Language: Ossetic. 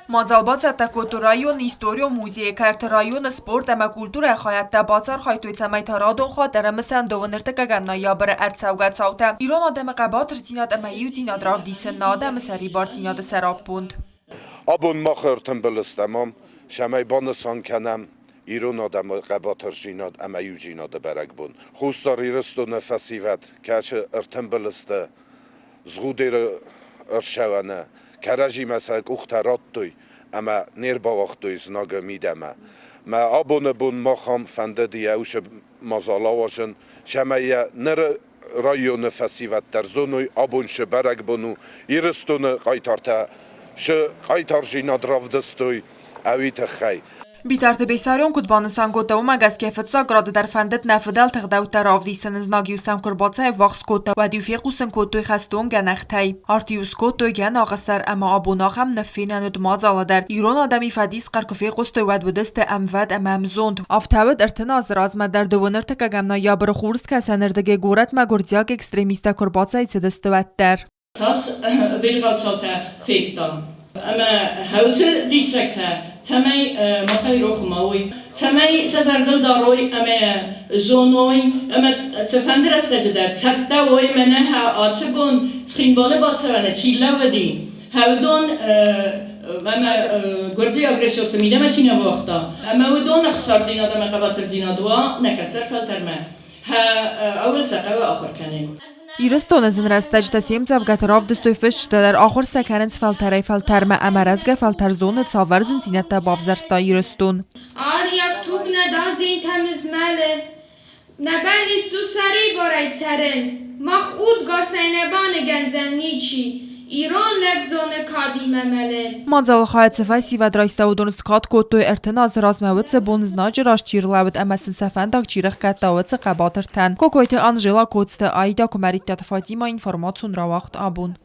Мадзал бацӕттӕ кодтой районы историон музейы кӕрты районы спорт ӕмӕ культурӕйы хайадтӕ бацархайдтой, цӕмӕй та радон хатт ӕрӕмысӕн дыууын ӕртыккӕгӕм ноябры ӕрцӕугӕ цаутӕ ирон адӕмы хъӕбатырдзинад ӕмӕ иудзинад равдисын нӕ адӕмы сӕрибардзинады сӕраппонд. Абон мах ӕртымбыл стӕм ам, цӕмӕй банысан кӕнӕм ирон адӕмы хъӕбатырдзинад ӕмӕ иудзинады бӕрӕгбон. Хуссар Ирыстоны фӕсивӕд кӕцы ӕртымбыл сты Згъудеры ӕрсӕвӕны, кӕрӕдзимӕ сӕ къухтӕ радтой ӕмӕ не рбауагътой знагы мидӕмӕ. Мӕ абоны бон мах ам фӕндыд йӕ уыцы мадзал ауадзын, цӕмӕй йӕ ныры районы фӕсивӕд дӕр зоной, абон цы бӕрӕгбон у, Ирыстоны хъайтартӕ цы хъайтардзинад равдыстой, ӕви тыххӕй. Битарты Бесарион куыд банысан кодта, уымӕ гӕсгӕ фыццаг рады дӕр фӕндыд нӕ фыдӕлты ӕгъдӕуттӕ равдисын. Знаг-иу сӕм куы рбацӕйввахс кодта, уӕд-иу фехъусын кодтой хӕстон гӕнӕхтӕй. Арт-иу скодтой гӕнахы сӕр ӕмӕ абон ахӕм ныффенӕн уыд мадзалы дӕр. Ирон адӕми фӕдисхъӕр куы фехъуыстой, уӕд уыдысты ӕмвӕд ӕмӕ ӕмзонд. Афтӕ уыд 30 азы размӕ дӕр дыууын ӕртыккӕгӕм ноябры хурскӕсӕны рдыгӕй горӕтмӕ гуырдзиаг экстремисттӕ куы рбацӕйцыдысты, уӕд дӕр. Цас ӕвирхъау федтам. Ӕмӕ хӕуцы диссӕгтӕ, цӕмӕй махӕй рох ма уой, цӕмӕй сӕ зӕрдыл дарой ӕмӕ зоной, ӕмӕ цыфӕнды рӕстӕджы дӕр цӕттӕ уой, мӕнӕ ацы бон Цхинвалы бацӕуӕны чи лӕууыди, уыдон ӕмӕ гуырдзиаг агрессорты мидӕмӕ чи нӕ уагъта, ӕмӕ уыдон ӕхсардзинад ӕмӕ хъӕбатырдзинад уа нӕ кӕстӕр фӕлтӕрмӕ, ӕуыл сӕ хъӕуы ахуыр кӕнын. Ирыстоны зын рӕстӕджытӕ се мдзӕвгӕты равдыстой фысджытӕ дӕр, ахуыр сӕ кӕнынц фӕлтӕрӕй-фӕлтӕрмӕ ӕмӕ рӕзгӕ фӕлтӕр зоны, цавӕр зындзинӕдтӕ бавзӕрста Ирыстон. Ариаг туг нӕ дадзинтӕм ызмӕлы, Нӕ бӕллиц у сӕрибарӕй цӕрын, Мах удгасӕй нӕ баныгӕндзӕн ничи, Ирон лӕг зоны кадимӕ мӕлын. Мадзалы хайад цы фӕсивӕд райста, уыдон скад кодтой 30 азы размӕ уыцы бон знаджы раз чи рлӕууыд ӕмӕ сын сӕ фӕндаг чи рӕхгӕдта, уыцы хъӕбатыртӕн. Кокойты Анжела, Коцты Аидӕ, Куымӕридтаты Фатимӕ, информацион рауагъд абон.